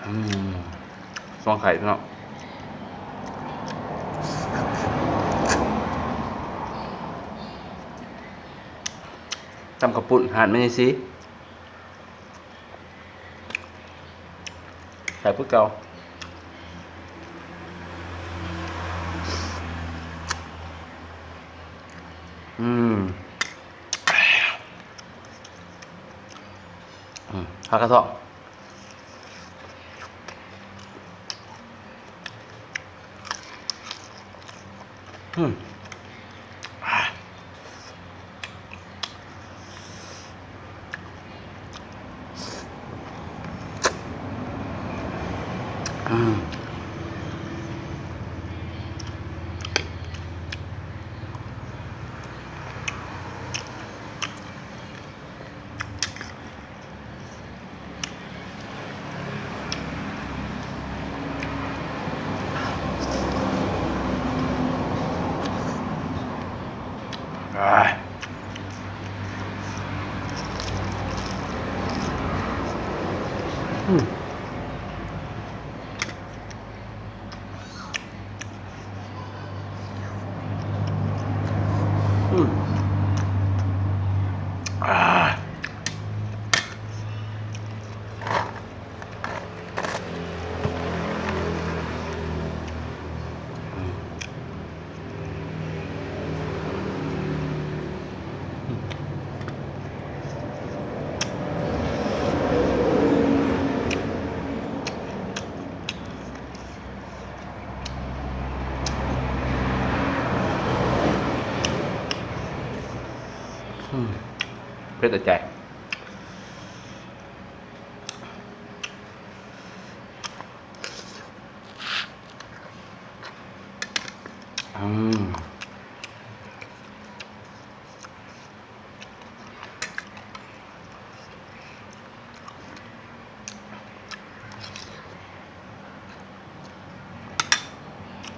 ອືມ ສອງໄຂ່ພີ່ນ້ອງ ຕຳເຂົ້າປຸ້ນຮ້ານແມ່ຍາຍສີ ແຊບຄືເກົ່າ ອືມ ອືມ ຜັກກະເທາະ ອືມ ອືມ. ອືມ ເຜັດໃຈ ອືມ.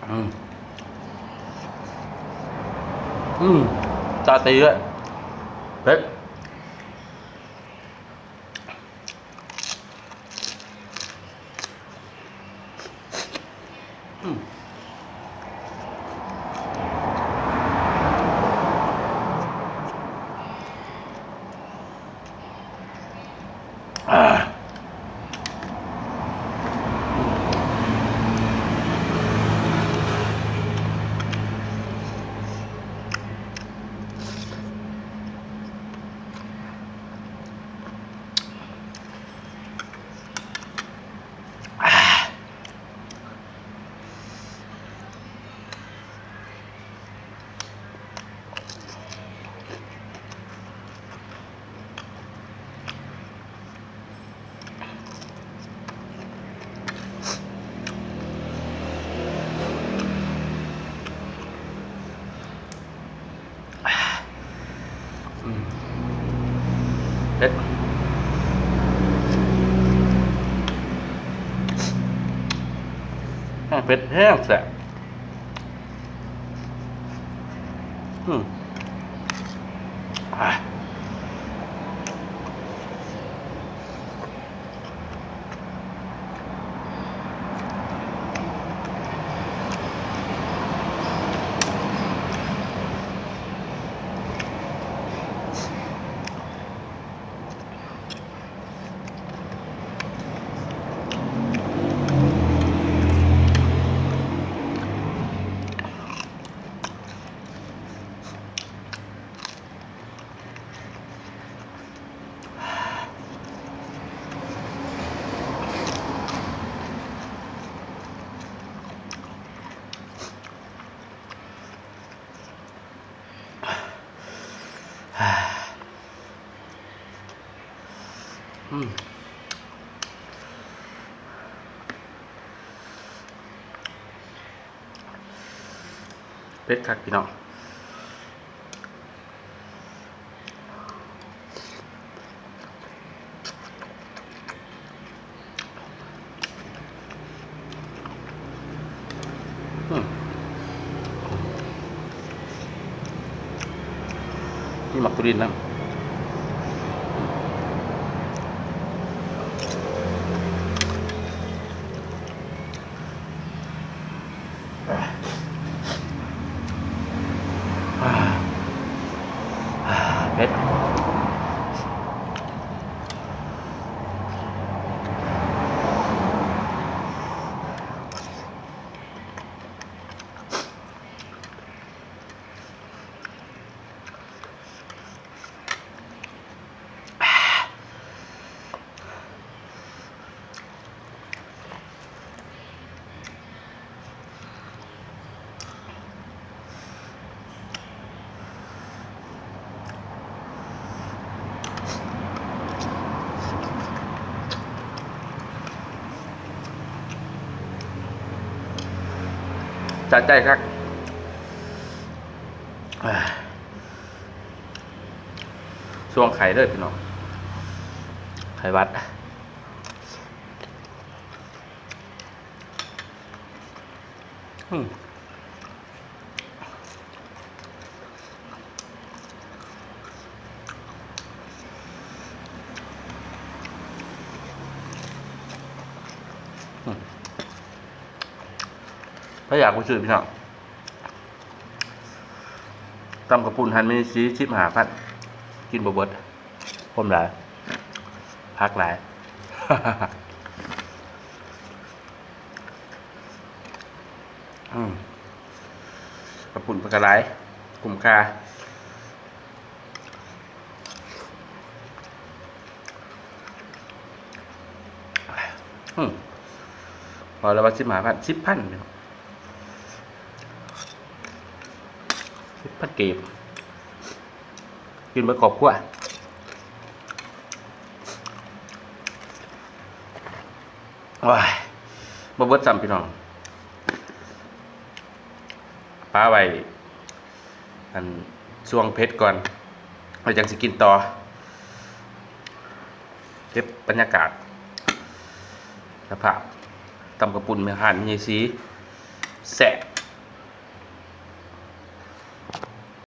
ອືມ ອືມ ຕາຕີເລີຍ ເຜັດ. ອືມ ເຜັດ ແຮງເຜັດ ແຮງແຊບ. ອືມ ອາ. ອືມ ເຜັດຄັກພີ່ນ້ອງ. ອືມ ມີໝາກທຸລິນນຳ. ສະໃຈຄັກ ຊ່ວງໄຂ້ເດີພີ່ນ້ອງ ໄຂ້ຫວັດ. ອືມ ອືມ ໃຜຢາກໄປຊື້ພີ່ນ້ອງ ຕຳກະປຸ້ນຫັ້ນມີສີ່ສິບຫ້າພັນ ກິນບໍ່ເບິດ ຄົມຫຼາຍ ຜັກຫຼາຍ. ອືມ ກະປຸ້ນເພິ່ນກະຫຼາຍ ຄຸ້ມຄ່າ. ອືມ ເວົ້າແລ້ວວ່າສິບຫ້າພັນ ສິບພັນ ສິບພັນກີບ ກິນເບິດຄອບຄົວ. ໂອ້ຍ ບໍ່ເບິດຊ້ຳພີ່ນ້ອງ ປະໄວ້ ອັນ ຊ່ວງເຜັດກ່ອນ ແລ້ວຈັ່ງຊິກິນຕໍ່. ເກັບບັນຍາກາດ ສະພາບ ຕຳກະປຸ້ນແມ່ຮ້ານແມ່ໃຫຍ່ສີ ແຊບ.